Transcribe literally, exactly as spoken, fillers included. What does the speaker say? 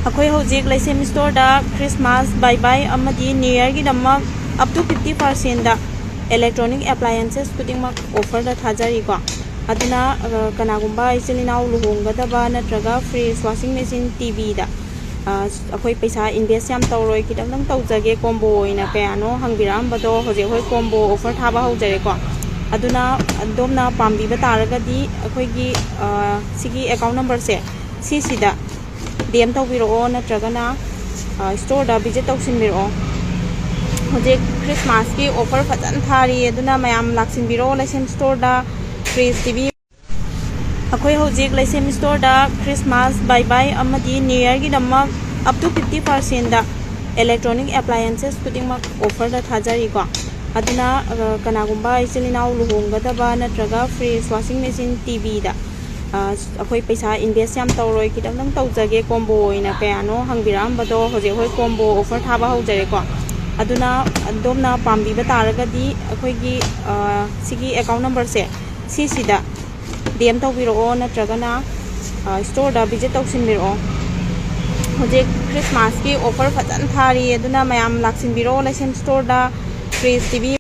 ꯑꯩꯈꯣꯏ ꯍꯧꯖꯤꯛ ꯂꯩꯁꯦꯝ ꯁ꯭ꯇꯣꯔꯗ ꯈ꯭ꯔꯤꯁꯃꯥꯁ, ꯕꯥꯏ ꯕꯥꯏ ꯑꯃꯗꯤ new ꯌꯔꯒꯤꯗꯃꯛ up to fifty percent electronic appliances ꯈꯨꯗꯤꯡꯃꯛ ꯑꯣꯐꯔꯗ ꯊꯥꯖꯔꯤꯀꯣ꯫ ꯑꯗꯨꯅ, ꯑ, ꯀꯅꯥꯒꯨꯝꯕ ꯏꯆꯤꯜ ꯏꯅꯥꯎ ꯂꯨꯍꯣꯡꯒꯗꯕ ꯅꯠꯇ꯭ꯔꯒ fridge, washing machine, ꯇꯤ ꯚꯤꯗ, ꯑ, ꯑꯩꯈꯣꯏ ꯄꯩꯁꯥ invest ꯌꯥꯝ ꯇꯧꯔꯣꯏ, ꯈꯤꯇꯪꯗꯪ ꯇꯧꯖꯒꯦ, combo ꯑꯣꯏꯅ ꯀꯌꯥꯅꯣ ꯍꯪꯕꯤꯔꯛꯑꯝꯕꯗꯣ, ꯍꯧꯖꯤꯛ ꯑꯩꯈꯣꯏ combo offer ꯊꯥꯕ ꯍꯧꯖꯔꯦꯀꯣ꯫ ꯑꯗꯨꯅ ꯑꯗꯣꯝꯅ ꯄꯥꯝꯕꯤꯕ ꯇꯥꯔꯒꯗꯤ ꯑꯩꯈꯣꯏꯒꯤ, ꯑ, ꯁꯤꯒꯤ account numberꯁꯦ, ꯁꯤꯁꯤꯗ ꯗꯤ ꯑꯦꯝ ꯇꯧꯕꯤꯔꯛꯑꯣ, ꯅꯠꯇ꯭ꯔꯒꯅ, ꯑ, ꯁ꯭ꯇꯣꯔꯗ visit ꯇꯧꯁꯤꯟꯕꯤꯔꯛꯑꯣ꯫ ꯍꯧꯖꯤꯛ ꯈ꯭ꯔꯤꯁꯃꯥꯁꯀꯤ offer ꯐꯖꯅ ꯊꯥꯔꯤ, ꯑꯗꯨꯅ ꯃꯌꯥꯝ ꯂꯥꯛꯁꯤꯟꯕꯤꯔꯛꯑꯣ ꯂꯩꯁꯦꯝ ꯁ꯭ꯇꯣꯔꯗ꯫ Fridge, T V. ꯑꯩꯈꯣꯏ ꯍꯧꯖꯤꯛ ꯂꯩꯁꯦꯝ ꯁ꯭ꯇꯣꯔꯗ ꯈ꯭ꯔꯤꯁꯃꯥꯁ, ꯕꯥꯏ ꯕꯥꯏ ꯑꯃꯗꯤ new ꯌꯔꯒꯤꯗꯃꯛ up to fifty percent electronic appliances ꯈꯨꯗꯤꯡꯃꯛ ꯑꯣꯐꯔꯗ ꯊꯥꯖꯔꯤꯀꯣ꯫ ꯑꯗꯨꯅ, ꯑ, ꯀꯅꯥꯒꯨꯝꯕ ꯏꯆꯤꯜ ꯏꯅꯥꯎ ꯂꯨꯍꯣꯡꯒꯗꯕ ꯅꯠꯇ꯭ꯔꯒ fridge, washing machine, ꯇꯤ ꯚꯤꯗ, ꯑ, ꯑꯩꯈꯣꯏ ꯄꯩꯁꯥ invest ꯌꯥꯝ ꯇꯧꯔꯣꯏ, ꯈꯤꯇꯪꯗꯪ ꯇꯧꯖꯒꯦ, combo ꯑꯣꯏꯅ ꯀꯌꯥꯅꯣ ꯍꯪꯕꯤꯔꯛꯑꯝꯕꯗꯣ, ꯍꯧꯖꯤꯛ ꯑꯩꯈꯣꯏ combo offer ꯊꯥꯕ ꯍꯧꯖꯔꯦꯀꯣ꯫ ꯑꯗꯨꯅ ꯑꯗꯣꯝꯅ ꯄꯥꯝꯕꯤꯕ ꯇꯥꯔꯒꯗꯤ ꯑꯩꯈꯣꯏꯒꯤ, ꯑ, ꯁꯤꯒꯤ account numberꯁꯦ, ꯁꯤꯁꯤꯗ ꯗꯤ ꯑꯦꯝ ꯇꯧꯕꯤꯔꯛꯑꯣ, ꯅꯠꯇ꯭ꯔꯒꯅ, ꯑ, ꯁ꯭ꯇꯣꯔꯗ visit ꯇꯧꯁꯤꯟꯕꯤꯔꯛꯑꯣ꯫ ꯍꯧꯖꯤꯛ ꯈ꯭ꯔꯤꯁꯃꯥꯁꯀꯤ offer ꯐꯖꯅ ꯊꯥꯔꯤ, ꯑꯗꯨꯅ ꯃꯌꯥꯝ ꯂꯥꯛꯁꯤꯟꯕꯤꯔꯛꯑꯣ ꯂꯩꯁꯦꯝ ꯁ꯭ꯇꯣꯔꯗ꯫ Fridge, T V.